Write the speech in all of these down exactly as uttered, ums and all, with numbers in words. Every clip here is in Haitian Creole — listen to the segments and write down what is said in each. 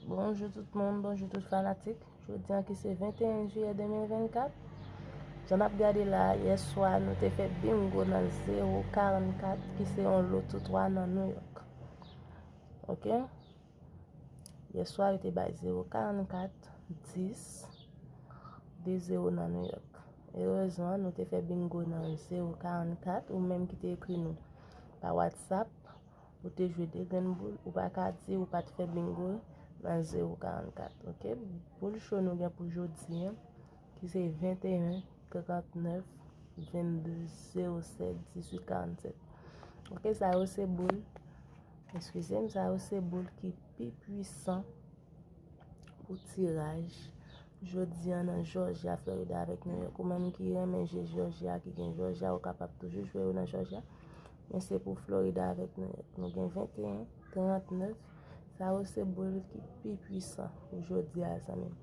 Bonjou tout moun, bonjou tout fanatik. Jodi a ki se venteyen jiyè de mil vennkat, jan n ap gade la, yè swa nou te fè bingo nan zewo karannkat ki se yon loto twa nan New York. Ok? Yè swa yo te bay zewo karannkat, dis, de zewo nan New York. Erezman, nou te fè bingo nan zewo karannkat, ou menm ki te ekri nou pa WhatsApp, ou te jwe de grenn boul, ou pa ka di ou pa t fè bingo nan zewo karannkat, ok? Boul cho nou gen pou jodi a, ki se venteyen, trannèf, vennde, zewo sèt, dizuit, karannsèt. Ok, sa yo se boul, eskize m, sa yo se boul ki pi pwisan pou tiraj jodi a nan Jòji a, Florida avèk New York. Ou menm ki renmen jwe Jòji a, ki gen Jòji a, ou kapab toujou jwe yo nan Jòji a. Men se pou Florida avèk New York. Nou gen venteyen, trannèf. Sa yo se boul ki pi pwisan pou jodi a, zanmi m.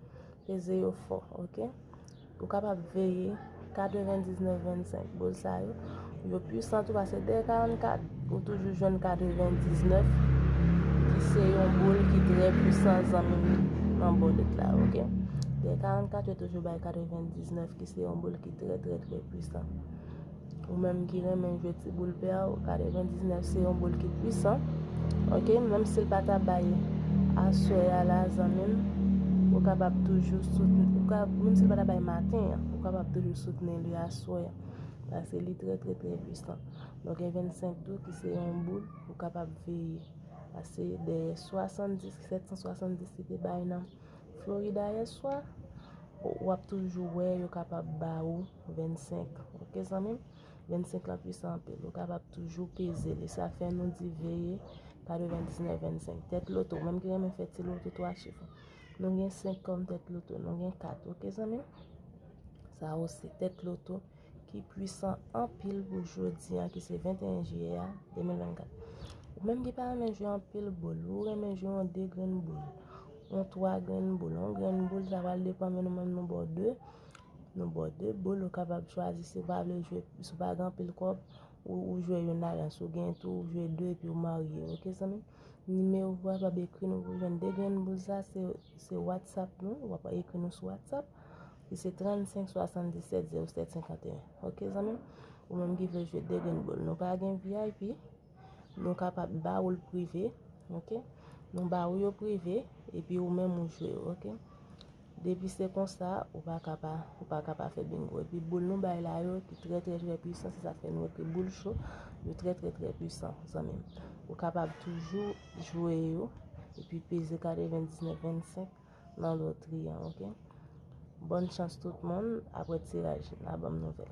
Peze yo fò, ok? Ou kapab veye katrevendiznèf vennsenk. Boul sa yo, yo pwisan tou, paske dèyè karannkat, ou toujou jwenn katrevendiznèf, ki se yon boul ki trè pwisan, zanmi m, nan bòlèt la, ok? Dèyè karannkat, yo toujou bay katrevendiznèf, ki se yon boul ki trè, trè, trè pwisan. Ou menm ki renmen jwe ti boul pè a, katrevendiznèf se yon boul ki pwisan. Ok, menm si l pa ta bay aswè a la, zanmi m, ou kapab toujou soutni, ou ka, menm si l pa ta bay maten an, ou kapab toujou soutni li aswè a. Paske li trè, trè, trè pwisan. Nou gen vennsenk tou ki se yon boul, ou kapab veye. Paske dèyè swasanndis, sèt san swasanndis ki te bay nan Florida yè swa, w ap toujou wè yo kapab ba ou vennsenk. Ok, zanmi m? Vennsenk lan pwisan anpil. Ou kapab toujou peze li. Sa fè nou di veye katrevendiznèf vennsenk. Tèt loto. Ou menm ki renmen fè ti loto twa chif. Nou gen senk kòm tèt loto. Nou gen kat. Ok, zanmi m? Sa yo se tèt loto ki pwisan anpil pou jodi a, ki se venteyen jiyè a, de mil vennkat. Ou menm ki pa renmen jwe anpil boul, ou renmen jwe yon de grenn boul, yon twa grenn boul, yon grenn boul, sa pral depann, men nou menm nou ba w de, nou ba w de boul, ou kapab chwazi si w pa vle jwe, si w pa gen anpil kòb, ou, ou jwe youn ladan, si w gen tou, ou jwe de epi w marye, ok, zanmi m? Nimewo w kapab ekri nou pou jwenn de grenn boul sa, se, se WhatsApp nou, w ap ekri nou sou WhatsApp, ki se trannsenk swasanndisèt zewo sèt senkanteyen. Ok, zanmi m? Ou menm ki vle jwe de grenn boul. Nou pa gen V I P, nou kapab ba ou l prive, ok? Nou ba ou yo prive, epi ou menm ou jwe yo, ok? Depi se konsa, ou pa ka pa, ou pa ka pa fè bingo. Epi boul nou bay la yo, ki trè, trè, trè pwisan, se sa k fè nou ekri boul cho, yo trè, trè, trè pwisan, zanmi m. Ou kapab toujou jwe yo, epi peze katrevendiznèf vennsenk nan lotri an, ok? Bòn chans tout moun, apre tiraj, n a ban m nouvèl.